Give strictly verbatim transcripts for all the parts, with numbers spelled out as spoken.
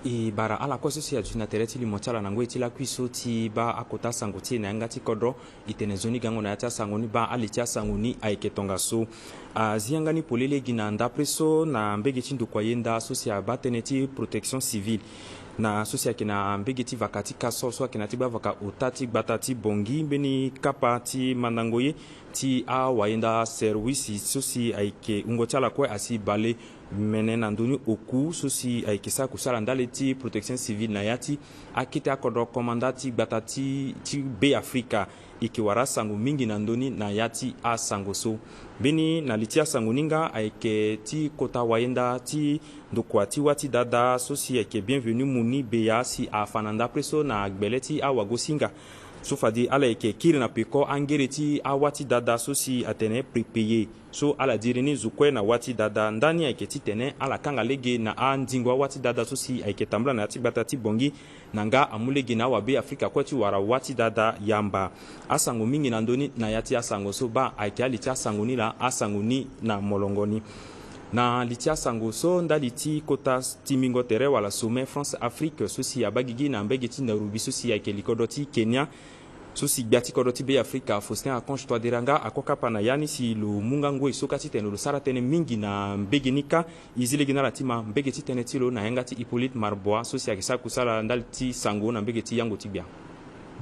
E bara ala kue so si aduti na tere ti limo ti ala na ngoi ti lakui so ti baa akota sango ti e na yanga ti kodro. E tene nzoni gango na ya ti asango ni, baa ali ti asango ni ayeke tongaso. Azi yanga ni polele gi na ndapre so na mbege ti ndokua yenda so si abaa tënë ti protection civile, na so si ayeke na mbege ti vaka ti Cahors so ayeke na ya ti gbavaka ota ti gbata ti Bangui, mbeni kapa ti mandango ye ti awayenda service so si ayeke wungo ti ala kue asi bale mene na ndö ni oku so si ayeke sara kusala ndali ti protection civile na ya ti akete akodro komanda ti gbata ti, ti Be Afrika. E yeke wara asango mingi na ndö ni na ya ti asango so. Mbeni na li ti asango ni nga ayeke ti kota wayenda ti ndokua ti wâ ti dada so si ayeke Bienvenu Muni Beya si afa na ndapre so na gbele ti awagosinga. So fade ala yeke kiri na peko angere ti awâ ti dada so si atene prépayé. So ala diri ni zo kue na wâ ti dada. Ndani ayeke titene ala kanga lege na andingo awâ ti dada so si ayeke tambula na ya ti gbata ti Bangui, na nga amu lege na awabe Afrika kue ti wara wâ ti dada yamba. Asango mingi na ndö ni na ya ti asango so, baa ayeke ali ti asango ni laa, asango ni na molongo ni. Na li ti asango so, ndali ti kota timbingo tere wala sommet France Afrique so si abaa gigi na mbege ti Nairobi so si ayeke likodro ti Kenya. So si gbia ti kodro ti Be Afrika Faustin Archange Touadéra nga akokapa na ya ni si lo mu nga ngoi so kâ titene lo sara tënë mingi na mbege ni kâ. E zi lege na ala ti ma mbege ti tënë ti lo na yanga ti Hippolyte Marbois so si ayeke sara kusala ndali ti sango na mbege ti yango ti gbia.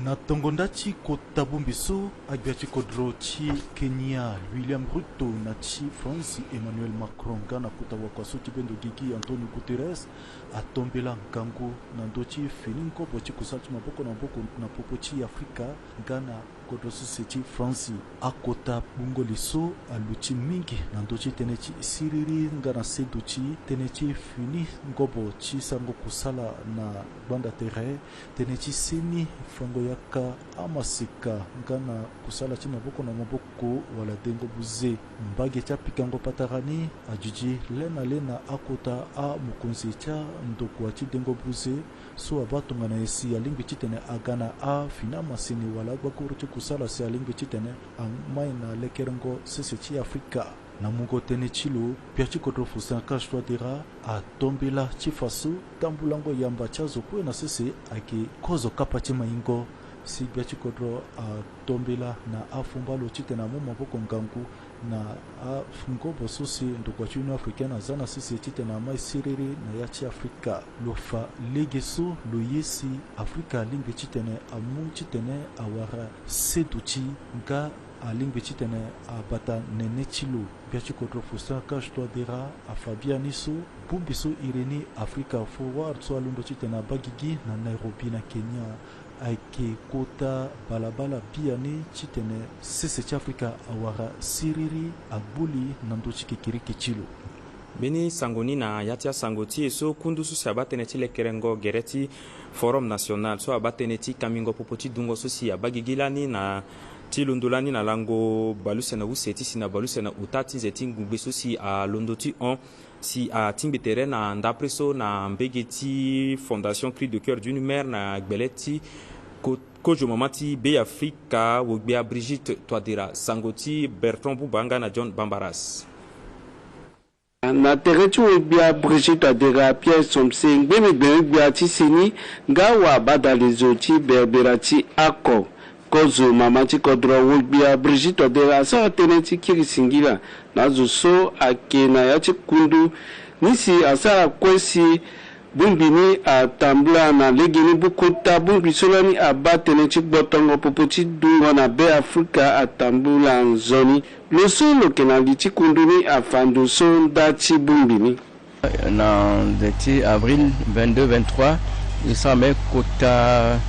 Na tongo nda ti kota bongbi so, agbia ti kodro ti Kenya William Ruto na ti France Emmanuel Macron nga na kota wakua so ti bendo gigi Antonio Guterres atombela ngangu na ndö ti fini ngobo ti kusala ti maboko na maboko na popo ti Afrika nga na kodro sese ti France. Akota bungoli so aluti mingi na ndö ti tënë ti siriri nga na seduti tënë ti fini ngobo ti sarango kusala na gbanda tere, tënë ti seni fango yaka amaseka nga na kusala ti maboko na maboko wala dengo buze. Mbage ti apikango patara ni adidi le na le na akota amokonzi ti andokua ti dengo buze so abaa tongana nyen si alingbi titene aga na afini amasini wala agbakuru ti kusala si alingbi titene amai na lekerengo sese ti Afrika. Na mungo tënë ti lo, gbia ti kodro Faustin Archange Touadéra atombela ti fa so tambulango yamba ti azo kue na sese ayeke kozo kapa ti maingo. Si gbia ti kodro atombela na afumba lo titene amu maboko ngangu na afungobo so si ndokua ti Union Africaine aza na sese titene amai siriri na ya ti Afrika. Lo fa lege so lo ye si Afrika alingbi titene amu titene awara seduti nga alingbi titene abata nene ti lo. Gbia ti kodro Faustin Archange Touadéra afa biani so bongbi so iri ni Africa Forward so alondo titene abaa gigi na Nairobi na Kenya ayeke kota balabala biani titene sese ti Afrika awara siriri agboli na ndö ti kekereke ti lo. Mbeni sango ni na ya ti asango ti e so, kundu so si abaa tënë ti lekerengo gere ti Forum National so abaa tënë ti kambingo popo ti dungo so si abaa gigi lani na ti londo lani na lango baleuse na use ti si na baleuse na ota ti nze ti ngugbe so si alondo ti hon si atingbi tere na ndapre so na mbege ti Fondation Cri de Coeur d'une Mère na gbele ti ko-, kozo mama ti Be Afrika, wogbia Brigitte Touadéra. Sango ti Bertrand Buba nga na John Bambaras. Na tere ti wogbia Brigitte Touadéra, Pierre Somse, ngbene gbene gbia ti seni nga wabadalezo ti berbera ti ako. Kozo mama ti kodro wogbia Brigitte Touadéra asara tënë ti kiri singila na azo so ayeke na ya ti kundu ni si asara kue si bongbi ni atambula na legeni. Buku kota bongbi so lani abaa tënë ti gbotongo popo ti dungo na Be Afrika atambula nzoni. Lo so lo yeke na li ti kundu ni afa ndo so nda ti bongbi ni. Na nze ti avril vingt-deux vingt-trois, e sara mbeni kota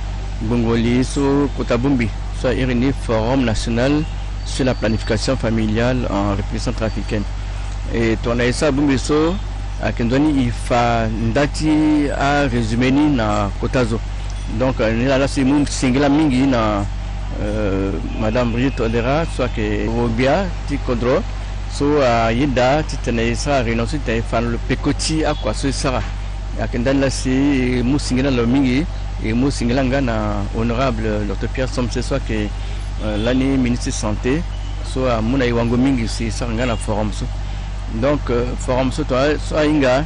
gbongo li so kota bongbi so a iri ni Forum National sur la Planification Familiale en République Centrafricaine. E tongana e sara bongbi so ayeke nzoni e fa nda ti arésumé ni na kota zo. Donc, euh, ni laa la so e mu singila mingi na, euh, Madame Brigitte Touadéra so ayeke wogbia ti kodro so ayeda titene e sara réunion so titene e fa na lo peko ti akua so e sara. Ayeke ndani la si e mu singila lo mingi, e mu singila nga na honorable docteur Pierre Somse so ayeke, euh, lani ministre santé so amu na e wango mingi si e sara nga na forum so. Donc, euh, forum so tongana so ahinga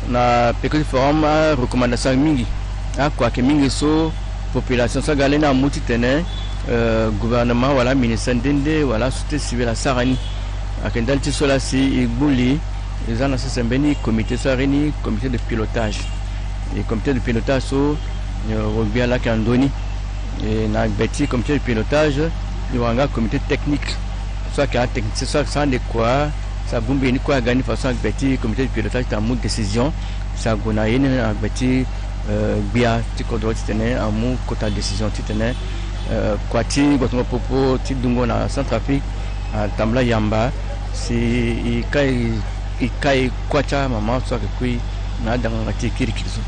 Na peko ti forum, a recommandation mingi, akua ayeke mingi so population so aga lani amu titene, euh, gouvernement wala ministère nde nde wala société civile asara ni. Ayeke ndali ti so laa si e gbu li, e za na sese mbeni comité so ari ni comité de pilotage. E comité de pilotage so, euh, wo gbia laa ayeke na ndö ni. E na gbe ti comité de pilotage, e wara nga comité technique so ayeke atechnicien so ayeke sara ande kua, so agbu mbeni kue aga ni façon na gbe ti comité de pilotage ti amu décision, si ague na ye ni na gbe ti, euh, gbia ti kodro titene amu kota décision titene, euh, kua ti gbotongo popo ti dungo na Centrafrique atambula yamba, si e kai, e kai kua ti amama so ayeke kui na adanganga ti e kirikiri so.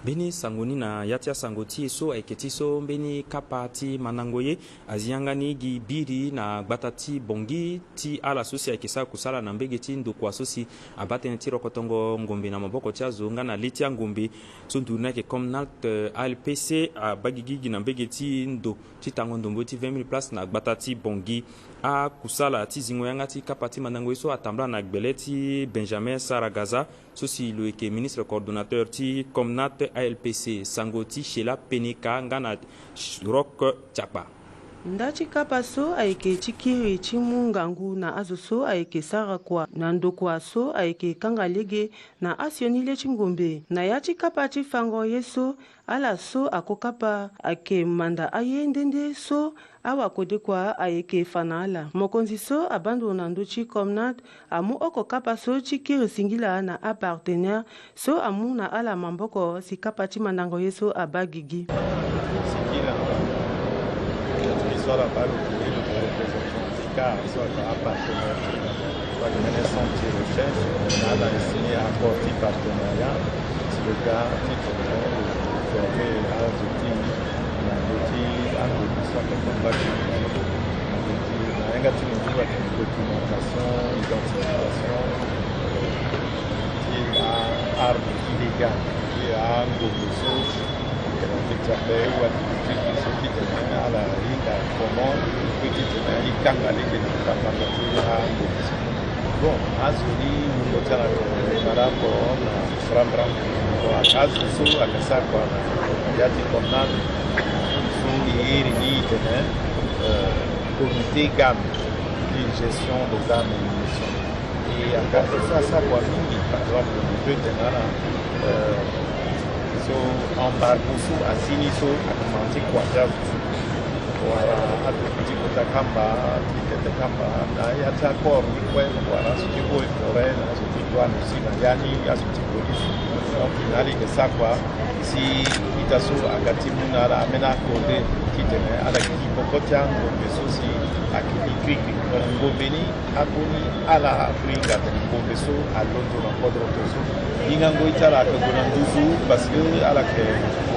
Mbeni sango ni na ya ti asango ti e so ayeke ti so mbeni kapa ti mandango ye azi yanga ni gi biri na gbata ti Bangui ti ala so si ayeke sara kusala na mbege ti ndokua so si abaa tënë ti rokotongo ngombe na maboko ti azo nga na le ti angombe so nduru ni ayeke Comnat, euh, A L P C abaa gigi gi na mbege ti ndo ti tango ndombo ti vingt mille places na gbata ti Bangui. Akusala ti zingo yanga ti kapa ti mandango ye so atambula na gbele ti Benjamin Saragaza, so si lo yeke ministre coordonnateur ti Comnat A L P C, sango ti Sheila Peneka nga na Rock Tiakpa. Nda ti kapa so ayeke ti kiri ti mu ngangu na azo so ayeke sara kua na ndokua so ayeke kanga lege na asioni le ti ngombe. Na ya ti kapa ti fango ye so, ala so ako kapa ayeke manda aye nde nde so awakodekua ayeke fa na ala. Mokonzi so abaa ndo na ndö ti Comnat amu oko kapa so ti kiri singila na apartenaire so amu na ala maboko si kapa ti mandango ye so abaa gigi. Singila, so ala baa lo kiri lo représentant ti car so ayeke apartenaire ti na so ayeke mene centre ti recherche, na ala e signé accord ti partenariat. Si lo ga ti tene lo forme azo ti e na ndö ti angombe so ayeke kamba ti na ndö ti na yanga ti lo ti wara documentation, identification, euh, ti a-arme illégale ti angombe so. Ayeke na ndeti ape wala ti so titene ala hinga comment e peut titene e kanga lege na kambanga ti angombe so. Bon, azo ni wungo ti ala par rapport na brambra. Bon, azo so ayeke sara kua na ya ti Comnat so e iri ni tene, euh, comité GAM, ti gestion des armes et munitions. E aga ti so asara kua mingi, par exemple, e peut tene ala, euh, so embargo so asi ni so ayeke ma ti kua ti azo so. Wala aduti ti kota kamba, ti tete kamba, na ya ti accord ni kue, wala azo ti eaux et forêts, na azo ti douane aussi, na ya ni azo ti police. Donc na ala yeke sara kua si ita so aga ti mu na ala ambeni accord titene ala gi poko ti angombe so si ayeke gi grigri. Donc ngombe ni, akoni ala ahinga atene ngombe so alondo na kodro so. Hingango ti ala ayeke gue na nduzu parce que ala yeke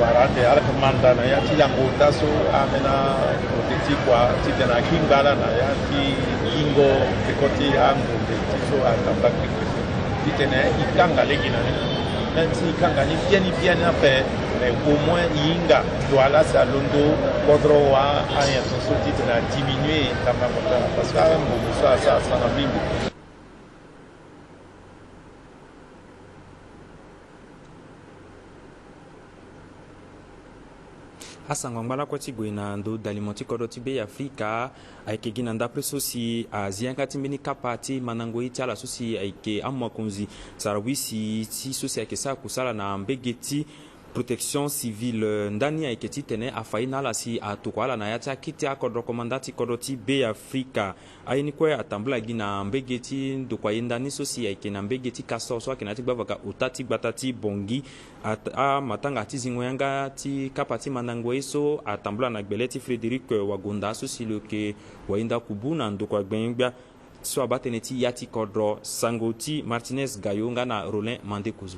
wara ande, ala yeke manda na ya ti lango ota so ambeni akode ti kua titene ahinga ala na ya ti gingo peko ti angombe ti so atamba keke so. Titene e kanga lege na ni. Même si e kanga ni biani biani ape, mais au moins e hinga ndo ala si alondo kodro wa anyen so titene a diminuer tamba kota, parce que angombe so asara sana mingi. Asango angba lakue ti gue na ndo dalimo ti kodro ti Be Afrika ayeke gi na ndapre so si azi yanga ti mbeni kapa ti mandango ye ti ala so si ayeke amokonzi sarawisi ti so si ayeke sara kusala na mbege ti protection civile. Ndani ayeke titene afa ye na ala si atokua ala na ya ti akete akodro komanda ti kodro ti Be Afrika. Aye ni kue atambula gi na mbege ti ndokua yenda ni so si ayeke na mbege ti Castor so ayeke na ya ti gbavaka ota ti gbata ti Bangui. At-, amatanga ti zingo yanga ti kapa ti mandango ye so atambula na gbele ti Frédéric Wagonda so si lo yeke wayenda kubu na ndokua gbengbe gbia so abaa tënë ti ya ti kodro. Sango ti Martinez Gayo nga na Rollin Mande Kozo.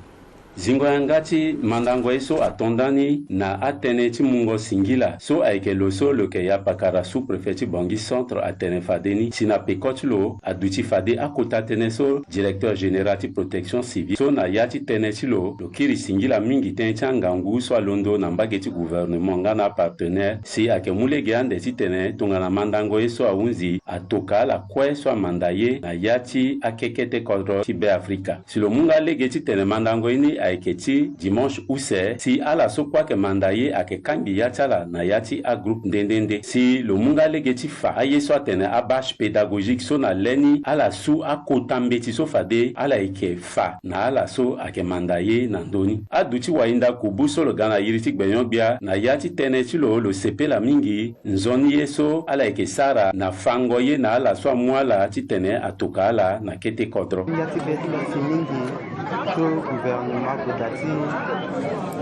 Zingo yanga ti mandango ye so ato ndani na atënë ti mungo singila so ayeke lo so lo yeke ya pakara sous-préfet ti Bangui Centre atene fade ni si na peko ti lo aduti fade akota tënë so directeur général ti protection civile so na ya ti tënë ti lo, lo kiri singila mingi tënë ti angangu so alondo na mbage ti gouvernement nga na apartenaire si ayeke mu lege ande titene tongana mandango ye so ahunzi atoka ala kue so amanda ye na ya ti akekete kodro ti Beafrika. Si lo mu nga lege titene mandango ye ni ayeke ti dimanche use, si ala so kue ayeke manda ye ayeke kangbi ya ti ala na ya ti agroupe nde nde nde. Si lo mu nga lege ti fa aye so atene abâche pédagogique so na le ni ala su akota mbeti so fade ala yeke fa na ala so ayeke manda ye na ndö ni. Aduti wahinda kubu so lo ga na iri ti gbenyo-gbia na ya ti tënë ti lo, lo sepela mingi nzoni ye so ala yeke sara na fango ye na ala so amu ala titene atoka ala na kete kodro. Ya ti be ti lo si mingi so gouvernement ague daa ti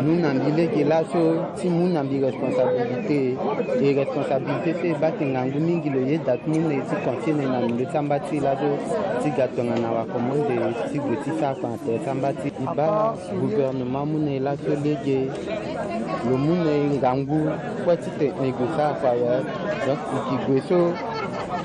mu na mbi lege laso ti mu na mbi responsabilité. E responsabilité so e baa ayeke ngangu mingi, lo yeda ti mu na e ti continuer na ndö ti amba ti e laso ti ga tongana wakomande ti gue ti sara kua na tere ti amba ti e. E baa gouvernement amu na e laso lege, lo mu na e ngangu kue titene e gue sara kua awe. Donc e ke gue so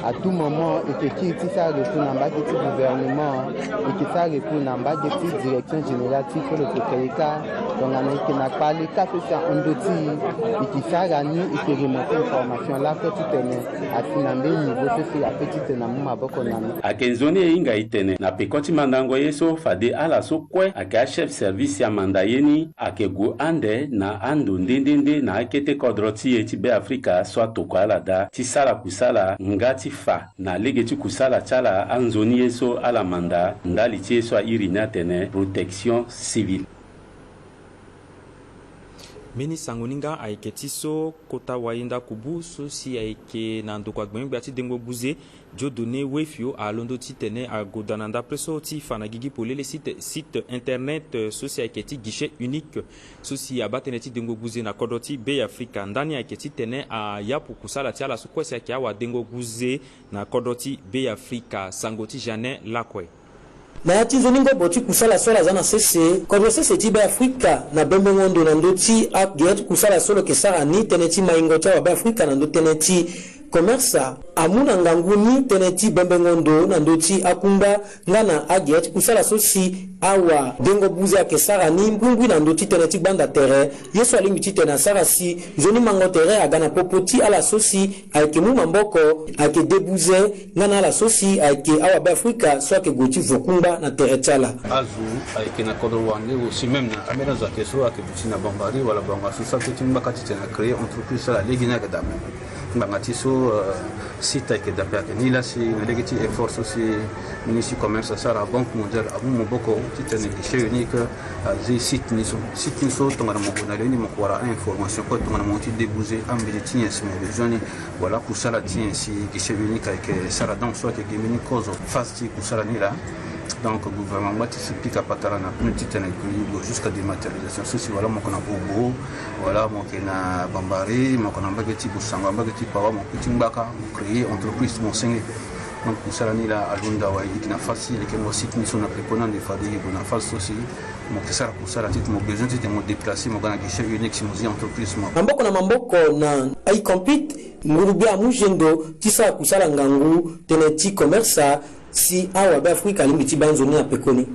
à tout moment e ke kiri ti sara recours na mbage ti gouvernement, e ke sara recours na mbage ti direction générale ti so lo ke kere ka. Tongana e ke na kpale ka so si ahon ndö ti e, e ke sara ni, e ke remonter information lakue titene asi na mbeni niveau so si ape titene amu maboko na ni. Ayeke nzoni e hinga e tene na peko ti mandango ye so fade ala so kue ayeke achef service amanda ye ni ayeke gue ande na ando nde nde nde na akete kodro ti e ti Beafrika so atokua ala daa ti sara kusala nga ti fa na lege ti kusala ti ala anzoni ye so ala manda ndali ti ye so airi ni atene protection civile. Mbeni sango ni nga ayeke ti so kota wayenda kubu so si ayeke na ndokua gbenyo-gbia ti dengo buze, Dieudonné Wefio alondo titene agoda na ndapre so ti fa na gigi polele site, site internet, eh, so si ayeke ti guichet unique so si abaa tënë ti dengo buze na kodro ti Beafrika. Ndani ayeke titene ayapu kusala ti ala so kue si ayeke awadengo buze na kodro ti Beafrika. Sango ti Jeanne Lakue. Na ya ti nzoni ngobo ti kusala so ala za na sese, kodro sese ti Beafrika na bembengo ndo na ndö ti agere ti kusala so lo yeke sara ni tënë ti maingo ti awabeafrika na ndö tënë ti commerce, amu na ngangu ni tënë ti bembengo ndo na ndö ti akungba nga na agere ti kusala so si awadengo buze ayeke sara ni mbungbui na ndö ti tënë ti gbanda tere. Ye so alingbi titene asara si nzoni mango tere aga na popo ti ala so si ayeke mu maboko, ayeke de buze, nga na ala so si ayeke awabeafrika so ayeke gue ti vo kungba na tere ti ala. Azo ayeke na kodro wande aussi, même na ambeni azo ayeke so ayeke duti na Bambari wala Bangassou so ape ti ngbaka titene acréer entreprise so ala lege ni ayeke daa même. Ngbanga ti so, euh, site ayeke daa ape, ayeke ni laa si na lege ti effort so si ministre ti commerce asara, Banque mondiale amu maboko titene guichet unique azi site ni so. Site ni so tongana mo gue na le ni mo yeke wara a-information kue tongana mo ti de buze, ambeni ti nyen si mo besoin ni, wala akusala ti nyen si guichet unique ayeke sara. Donc so ayeke gi mbeni kozo phase ti kusala ni laa. Donc gouvernement angba ti si pika patara na pneu titene e gue jusqu'à dématérialisation so si wala mo yeke na Obo, wala mo yeke na Bambari, mo yeke na mbage ti Bossangoa, mbage ti Paoua, mo yeke ti ngbaka, mo créer entreprise ti mo senge. Donc kusala ni laa alondo awe, e yeke na phase ti e yeke mo site ni so na peko ni ande fade e gue na phase so si mo yeke sara kusala titene mo besoin titene mo déplacer mo ga na guichet unique si mo zi entreprise mo. Maboko na maboko na Icompete, nguru-gbia amu zendo ti sara kusala ngangu tënë ti commerce si awabeafrika alingbi ti baa nzoni na pekoni.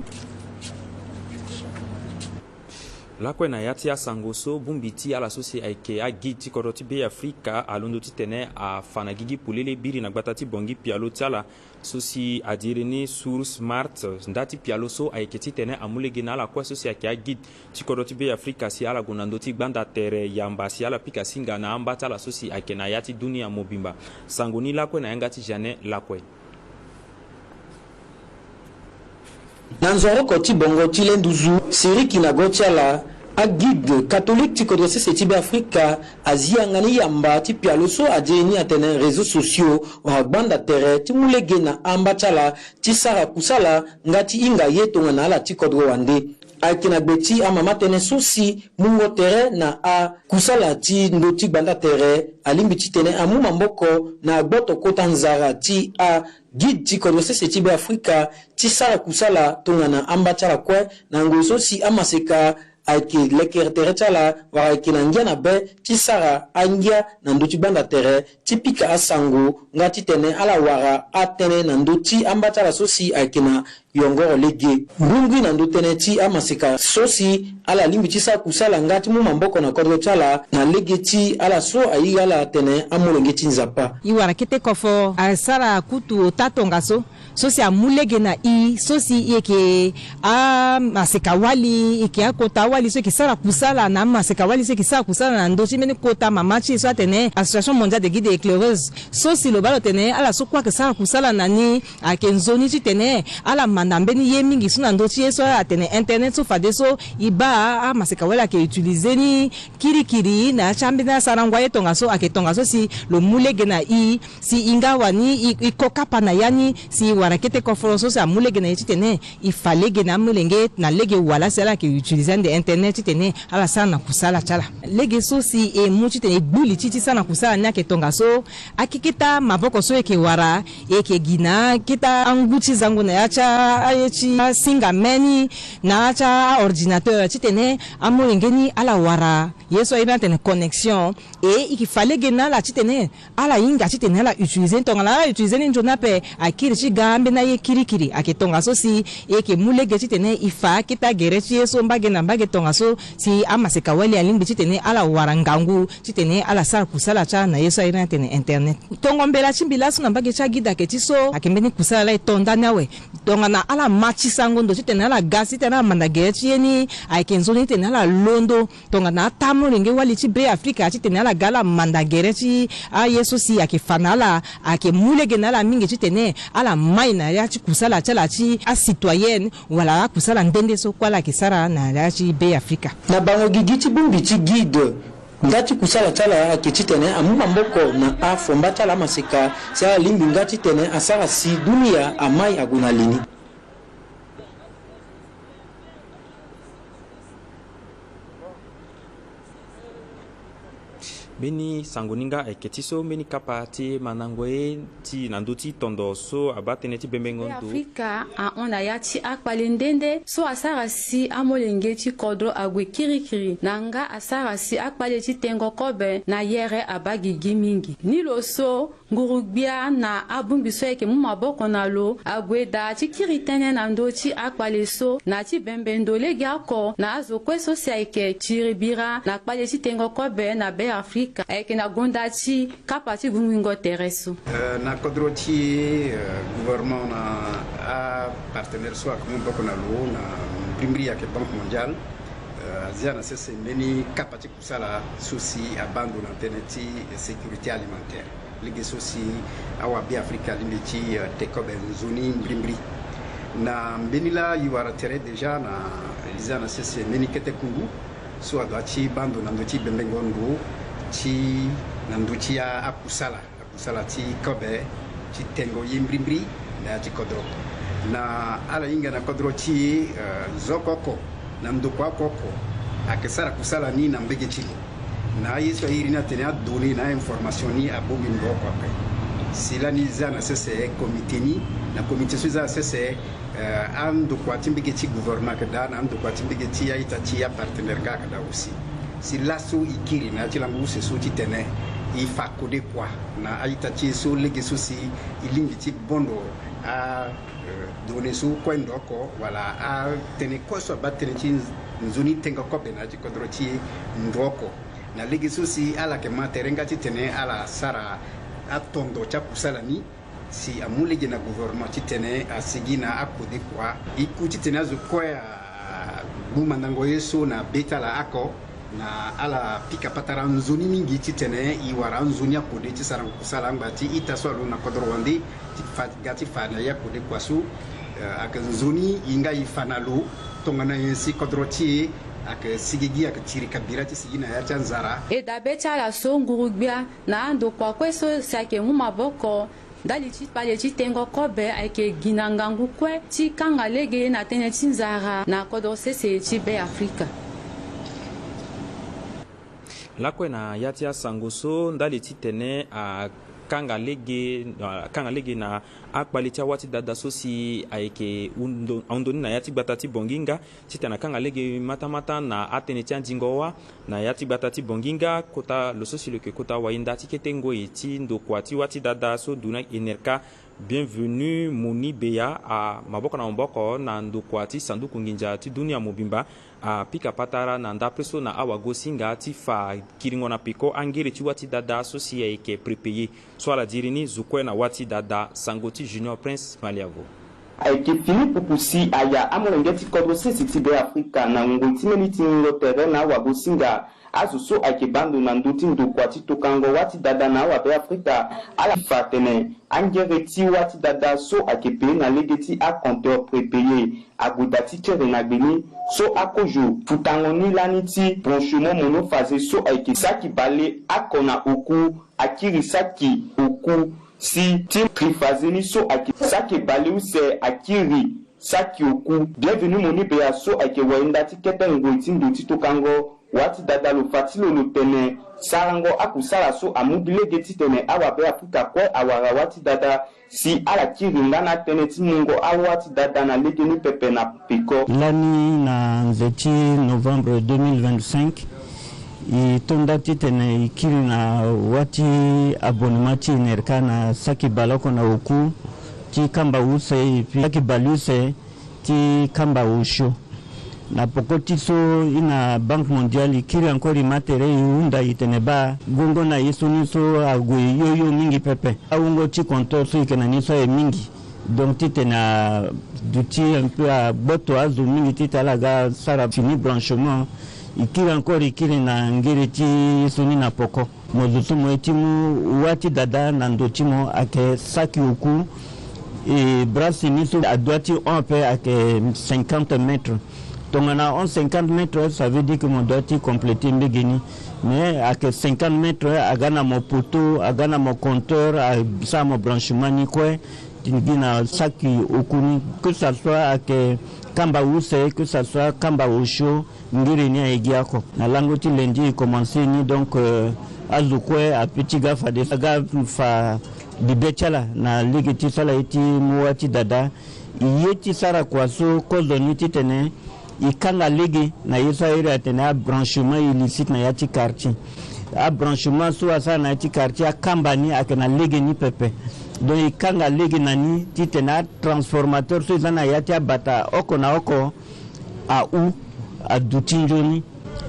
Lakue na ya ti asango so, bongbi ti ala so si ayeke aguide ti kodro ti Beafrika alondo titene afa na gigi polele biri na gbata ti Bangui pialo ti ala so si a diri ni Source Smart. Nda ti pialo so ayeke titene amu lege na ala kue so si ayeke aguide ti kodro ti Beafrika si ala gue na ndö ti gbanda tere yamba si ala pika singa na amba ti ala so si ayeke na ya ti dunia mobimba. Sango ni lakue na yanga ti Jeanne Lakue. Na nzoroko ti bongo ti le nduzu siriki na go ti ala, aguide catholique ti kodro sese ti Beafrika azi yanga ni yamba ti pialo so a diri ni atene réseaux sociaux wala gbanda tere ti mu lege na amba ti ala ti sara kusala nga ti hinga ye tongana ala ti kodro wande. Ayeke na gbe ti amama tënë so si mungo tere na akusala ti ndö ti gbanda tere alingbi titene amu maboko na gboto kota nzara ti aguide ti kodro sese ti Beafrika ti sara kusala tongana amba ti ala kue na ngoi so si amaseka ayeke lekere tere ti ala wala ayeke na ngia na be ti sara angia na ndö ti gbanda tere ti pika asango nga titene ala wara atënë na ndö ti amba ti ala so si ayeke na yongoro lege. Mbungi na ndö tënë ti amaseka so si ala lingbi ti sara kusala nga ti mu maboko na kodro ti ala na lege ti ala so aye ala atene amolenge ti Nzapa. E wara kete kofo asara kutu ota tongaso so si amu lege na e so si e yeke amaseka-wali, e yeke akota wali so e yeke sara kusala na amaseka-wali so e yeke sara kusala na ndö ti mbeni kota mama ti e so atene Association Mondiale des Guides et Éclaireuses. So si lo baa lo tene ala so kue ayeke sara kusala na ni ayeke nzoni titene ala manda mbeni ye mingi so na ndö ti ye so ala tene internet so fadeso e baa amaseka-wali ayeke utiliser ni kirikiri na ya ti ambeni asarango aye tongaso ayeke tongaso si lo mu lege na e si e nga wani e, e ko kapa na ya ni si e wara kete koforo so si amu lege na e titene e fa lege na amolenge na lege wala si ala yeke utiliser ande internet titene ala sara na kusala ti ala. Lege so si e mu titene e gbu li ti ti sara na kusala ni ayeke tongaso akeketa maboko so e yeke wara e yeke gi na aketa angu ti zango na ya ti a, aye ti asinga me ni na ya ti aordinateur titene amolenge ni ala wara ye so aye ni atene connexion. E e yeke fa lege na ala titene ala hinga titene ala utiliser ni tongana ala utiliser ni nzoni ape akiri ti ga ambeni aye kirikiri. Ayeke tongaso si e yeke mu lege titene e fa akete agere ti ye so mbage na mbage tongaso si amaseka-wali alingbi titene ala wara ngangu titene ala sara kusala ti ala na ye so aye ni atene internet. Tongo mbela ti mbi laso na mbage ti agida ayeke ti so ayeke mbeni kusala laa e to ndani awe. Tongana ala ma ti sango ndo titene ala ga si titene ala manda gere ti ye ni ayeke nzoni titene ala londo tongana ataa molenge-wali ti Beafrika titene ala ga ala manda gere ti aye so si ayeke fa na ala ayeke mu lege na ala mingi titene ala mai na ya ti kusala ti ala ti acitoyenne wala akusala nde nde so kue ala yeke sara na ya ti Beafrika. Na bango gigi ti bongbi ti guide, nda ti kusala ti ala ayeke titene amu maboko na afomba ti ala amaseka si ala lingbi nga titene asara si dunia amai ague na li ni. Mbeni sango ni nga ayeke ti so mbeni kapa ti mandango ye ti na ndö ti tondo so abaa tënë ti bembengo ndo. Afrika ahon na ya ti akpale nde nde so asara si amolenge ti kodro ague kirikiri na nga asara si akpale ti tengo kobe na yere abaa gigi mingi. Ni lo so, nguru-gbia na abongbi so ayeke mu maboko na lo ague daa ti kiri tënë na ndö ti akpale so na ti bembe ndo legeoko na azo kue so si ayeke tiri bira na kpale ti tengo kobe na Beafrika ayeke na gonda ti kapa ti gungbingo tere so. Eh, na kodro ti, eh, gouvernement na apartenaire so ayeke mu maboko na lo na mbrimbri ayeke Banque Mondiale, eh, azia na sese mbeni kapa ti kusala so si abaa ndo na tënë ti sécurité alimentaire. Lege so si awa Beafrika alingbi ti, eh, te kobe nzoni mbrimbri. Na mbeni laa e wara tere déjà na liza na sese mbeni kete kundu so adoit ti baa ndo na ndö ti bembengo ndo ti na ndö ti a, akusala. Akusala ti kobe ti tengo ye mbrimbri na ya ti kodro. Na ala hinga na kodro ti, eh, zo oko oko na ndokua oko oko ayeke sara kusala ni na mbage ti lo. Na aye so a iri ni atene adonnée na a-information ni abongbi ndo oko ape. Si lani za na sese comité ni, na comité so e za na sese, eh, andokua ti mbage ti gouvernement ayeke daa na andokua ti mbage ti a-ita ti apartenaire nga ayeke daa aussi. Si laso e kiri na ya ti lango use so titene e fa kode kua na a-ita ti e so lege so si e lingbi ti bondo a, eh, données so kue ndo oko wala atënë kue so abaa tënë ti nzoni tengo kobe na ya ti kodro ti e ndo oko. Na lege so si ala yeke ma tere nga titene ala sara atondo ti akusala ni. Si amu lege na gouvernement titene asigi na akode kua. E ku titene azo kue agbu mandango ye so na be ti ala oko na ala pika patara nzoni mingi titene e wara anzoni akode ti sarango kusala angba ti ita so alondo na kodro wande ti fa ga ti fa na ye akode kua so. Eh, ayeke nzoni e nga e fa na lo tongana nyen si kodro ti e ayeke sigigi ayeke tiri kabira ti sigi na ya ti anzara. E dabe ti ala so nguru-gbia na andokua kue so si ayeke mu maboko Ndali ti kpale ti tengo kobe ayeke gi na ngangu kue ti kanga lege na tënë ti nzara na kodro sese ti Be Afrika. Lakue na ya ti asango so ndali titene akanga lege, akanga lege na akpale ti awa ti dada so si ayeke hundo, ahundo ni na ya ti gbata ti Bongi nga, titene akanga lege matamata na atënë ti andingo wa na ya ti gbata ti Bongi nga, kota lo so si lo yeke kota wayenda ti kete ngoi ti ndokua ti wa ti dada so duna Enerka Bienvenu Moni Beya, a maboko na maboko na ndokua ti sanduku nginza ti dunia mobimba, apika patara na ndapre so na awagosinga ti fa kiringo na peko angere ti wa ti dada so si ayeke prépayé. So ala diri ni zo kue na wa ti dada, sango ti Junior Prince Maliavo. Ayeke fini pupu si aya amolenge ti kodro sese ti Be Afrika na ngoi ti mbeni tingingo tere na awagosinga. Azo so ayeke baa ndo na ndö ti ndokua ti tokango wa ti dada na awabe Afrika, ala fa atene angere ti wa ti dada so ayeke pe na lege ti acompteur prépayé ague daa ti kere na gbe ni. So akozo futango ni lani ti branchement monophasé so ayeke saki bale oko na oku akiri saki oku, si ti triphasé ni so ayeke saki bale use akiri saki oku. Bienvenu Moni Beya so ayeke wayenda ti kete ngoi ti ndo ti tokango wa ti dada lo fa ti lo lo tene sarango akusala so amu gi lege titene awabe Afrika kue awara wa ti dada si ala kiri nga na atënë ti mungo awa ti dada na lege ni pepe na peko. Lani na nze ti novembre deux mille vingt-cinq, e to nda titene e kiri na wa ti abonnement ti Enerka na saki bale oko na oku ti kamba use, et puis saki bale use ti kamba osio. Na poko ti so e na Banque Mondiale e kiri encore e ma tere, e hunda e tene baa gongo na ye so ni so ague yo yo mingi pepe. Awungo ti compteur so e yeke na ni so aye mingi. Donc titene aduti un peu, agboto azo mingi titene ala ga sara fini branchement. E kiri encore e kiri na ngere ti ye so ni na poko. Mo zo so mo ye ti mu wa ti dada na ndo ti mo ayeke saki oku. E brasse ni so adua ti hon ape ayeke cinquante mètres. Tongana hon cinquante mètres, ça veut dire que mo doit ti compléter mbege ni. Mais ayeke cinquante mètres, aga na mo poteau, aga na mo compteur, asara mo branchement ni kue. Ti gi na saki oku ni, que ça soit ayeke kamba use, que ça soit kamba osio, ngiri ni aye gi oko. Na lango ti lundi e commencé ni, donc, euh, azo kue ape ti ga fade aga fa bibe ti ala na lege ti so ala ye ti mu wa ti dada. E ye ti sara kua so kozo ni titene e kanga lege na ye so airi atene abranchement illicite na ya ti quartier. Abranchement so asara na ya ti quartier akamba ni ayeke na lege ni pepe. Donc e kanga lege na ni titene atransformateur so e za na ya ti abata oko na oko ahu, aduti nzoni.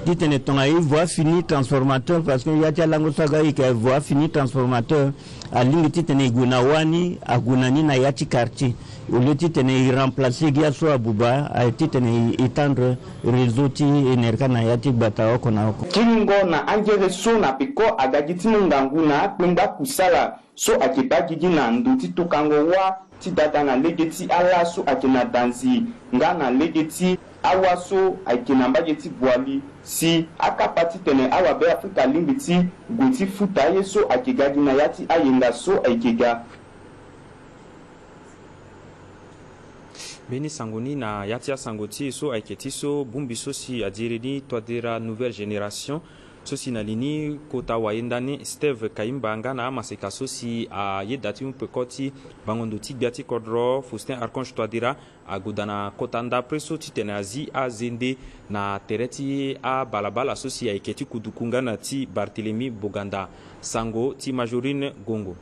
Titene tongana e vo afini transformateur, parce que ya ti alango so aga e yeke vo afini transformateur, alingbi titene e gue na wâ ni, ague na ni na ya ti quartier. Au lieu titene e remplacer gi aso abuba, aye titene e étendre réseau ti Enerka na ya ti gbata oko na oko. Kiringo na angere so na peko aga gi ti mu ngangu na akpengba kusala so ayeke baa gigi na ndo ti tokango wâ ti dada na lege ti ala so ayeke na danzi nga na lege ti awa so ayeke na mbage ti Boali, si akapa titene awabe Afrika alingbi ti gue ti futa aye so ayeke ga gi na ya ti ayenga so ayeke ga. Mbeni sango ni na ya ti asango ti e so ayeke ti so bongbi so si adiri ni Touadéra Nouvelle Génération, so si na li ni kota wayenda ni Steve Kayimba nga na amaseka so si ayeda ti mu peko ti bango ndo ti gbia ti kodro Faustin Archange Touadéra ague daa na kota ndapre so titene azi azende na tere ti abalabala so si ayeke ti kuduku nga na ti Barthélemy Boganda. Sango ti Majorine Gongo.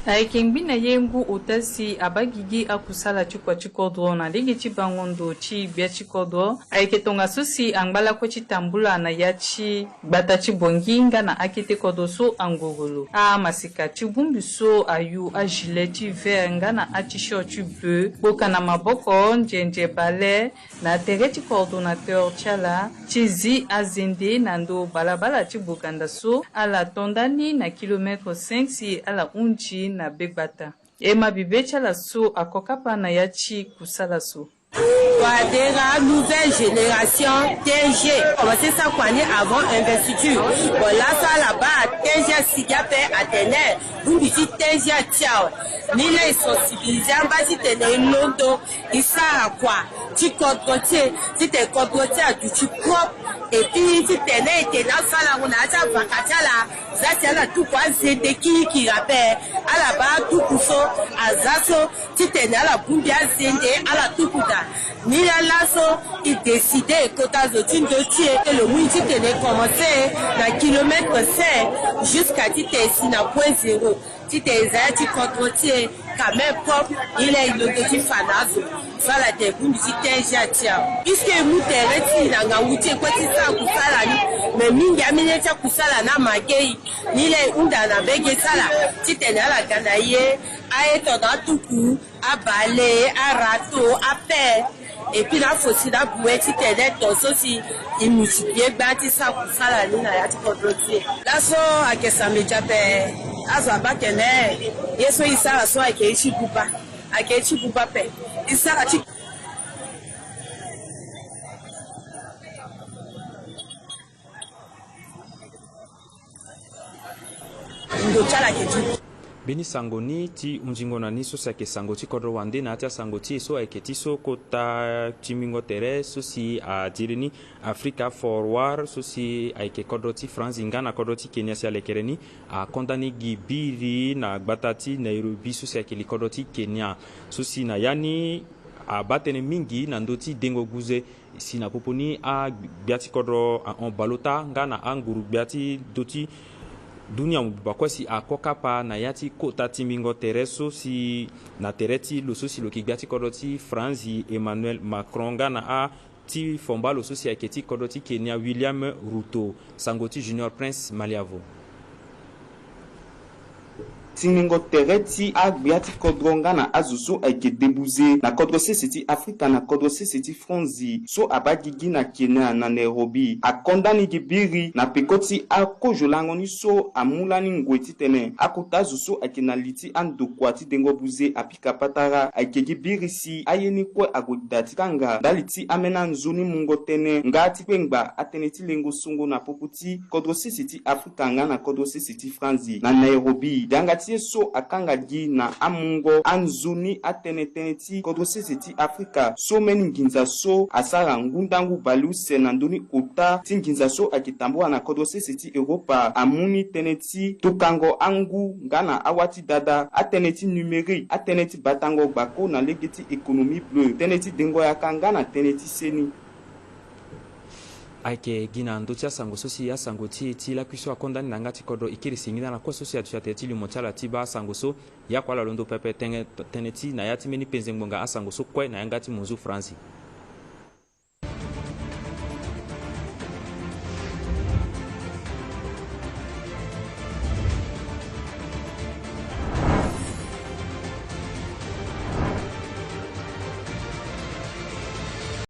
Ayeke ngbi na ye ngu ota si abaa gigi akusala ti kua ti kodro na lege ti bango ndo ti gbia ti kodro. Ayeke tongaso si angba lakue ti tambula na ya ti gbata ti Bongi nga na akete kodro so angoro lo. Amaseka ti bongbi so ayu agilet ti vert nga na ati-shirt ti bleu, kpoka na maboko, nzenze bale, na tere ti coordonnateur ti ala ti zi azende na ndo balabala ti Boganda so ala to ndani na kilomètre cinq si ala hunzi na begbata. E ma bibe ti ala so ako kapa na ya ti kusala so. Wadera nouvelle génération T G. Commencé sa kua ni avant investiture. Bon, laso ala baa T G asigi ape atene bongbi ti T G atiao. Ni laa e sensibiliser amba titene e londo e sara kua ti kodro ti e, titene kodro ti e aduti propre. Et puis titene e tene asalango na ya ti avaka ti ala. Za si ala tuku azende kirikiri ape. Ala baa atuku so aza so titene ala bongbi azende ala tuku daa. Ni laa laso e décider kota zo ti ndo ti e, e lo mu e titene e commencer na kilomètre cinq jusqu'à titene e si na point zéro. Titene e za ya ti kodro ti e quand même propre. Ni laa e londo ti fa na azo so ala tene bongbi ti T G atiao. Puisque e mu tere ti e na ngangu ti e kue ti sara kusala ni. Mais mingi ameni ti akusala ni amage e. Ni laa e hunda na mbage ti ala titene ala ga na e aye tongana atuku, abale, arato, apelle. Et puis na afosi na abue titene ton so si e multiplier gbaa ti sara kusala ni na ya ti kodro ti e. Laso ayeke sambe ti ape. Azo abaa atene ye so e sara so ayeke ye ti buba. Ayeke ye ti buba ape. E sara ti ndo ti ala ayeke ti. Mbeni sango ni ti hunzingo na ni so si ayeke sango ti kodro wande na ya ti asango ti e so ayeke ti so kota tingbingo tere so si adiri ni Africa Forward so si ayeke kodro ti Franzi nga na kodro ti Kenya si alekere ni akonda ni gi biri na gbata ti Nairobi so si ayeke li kodro ti Kenya so si na ya ni abaa tënë mingi na ndö ti dengo guze. Si na popo ni agbia ti kodro ahon baleota nga na anguru gbia ti ndö ti dunia mobimba kue si ako kapa na ya ti kota tingbingo tere so si na tere ti lo so si lo yeke gbia ti kodro ti Franzi Emmanuel Macron nga na a ti fomba lo so si ayeke ti kodro ti Kenya William Ruto. Sango ti Junior Prince Maliavo. Tingbingo tere ti agbia ti kodro nga na azo so ayeke debuze na kodro sese ti Afrika na kodro sese ti Franzi so abaa gigi na Kenya na Nairobi akonda ni gi biri na peko ti akozo lango ni so amu lani ngoi titene akota azo so ayeke na li ti andokua ti dengo buze apika patara ayeke gi biri si aye ni kue ague daa ti kanga ndali ti ambeni anzoni mungo tënë nga ti kpengba atënë ti lengo songo na popo ti kodro sese ti Afrika nga na kodro sese ti Franzi na Nairobi. Yanga ti ye so akanga gi na amungo anzoni atënë tënë ti kodro sese ti Afrika so mbeni nginza so asara ngu ndangu baleuse na ndö ni kota ti nginza so ayeke tambula na kodro sese ti Europa amu ni tënë ti tokango angu nga na awa ti dada, atënë ti numérique, atënë ti batango gbako na lege ti économie bleue, tënë ti dengo yaka nga na tënë ti seni. Ayeke gi na ndö ti asango so si asango ti e ti lakui so akonda ni na yanga ti kodro e kiri singila na kue so si aduti na tere ti limo ti ala ti baa asango so. Yaku ala londo pepe tënë ti na ya ti mbeni penze ngbonga asango so kue na yanga ti monzu Franzi.